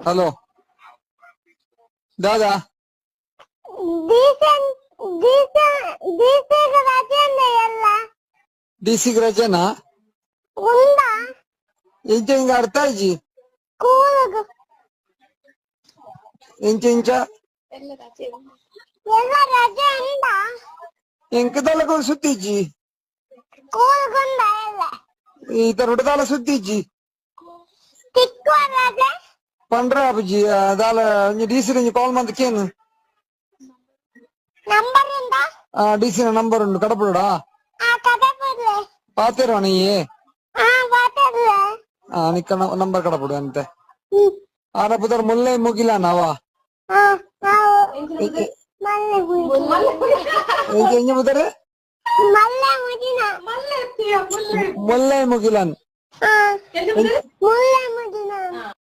Hello ದಾದಾ. ಡೀಸೆನ್ ಡೀಸೆನ್ ಡಿಸಿಗ್ ರಜೆ ಉಂಡೆ ಎಲ್ಲ. ಡಿ ಸಿ ರಜೆನಾ? ಉಂಡಾ? ಇಂಚ ಇಂಗ ಅರ್ಥ ಇಜ್ಜಿ. ಸ್ಕೂಲ್ಗ್. ಇಂಚ ಇಂಚ. ಎಲ್ಲ ರಜೆ ಉಂಡಾ? ಎಂಕ್ ದಾಲ ಸುದ್ದಿ ಇಜ್ಜಿ. ಸ್ಕೂಲ್ಗ್ ಉಂಡಾ ಎಲ್ಲ? ಈ ತರ ದಾಲ ಸುದ್ದಿ ಇಜ್ಜಿ. ತಿಕ್ಕುವ ರಜೆ. ಪಂಡ್ರ ಅಬುಜಿ ದಾಲ ಒಂಜಿ ಡಿ ಸಿ ಒಂಜಿ ಕಾಲ್ ಮಂತ್ ಕೇನು. ನಂಬರ್ ಉಂಡಾ? ಡಿ ಸಿ ನಂಬರ್ ಉಂಡು, ಕಡಪುಡಾ? ಆ, ಕಡಪುಡ್ಲೆ. ಪಾತೆರಣ ಈ. ಆ, ಮಾತಾಡ್ಲೆ. ಆ, ನಿಕ್ಕ ನಂಬರ್ ಕಡಪುಡು ಅಂತೆ. ಹ್ಮ್. ಆರ ಪುದರ್ ಮುಲ್ಲೆ ಮುಗಿಲಾನವ. ಆ, ನಾವು ಮಲ್ಲೆ ಮುಗಿನ. ಎಂಚ ಎಂಚ ಪುದರ್? ಮಲ್ಲೆ ಮುಗಿನ. ಮುಲ್ಲೆ ಮುಗಿಲನ್. ಆ, ಮುಲ್ಲೆ ಮುಗಿನ.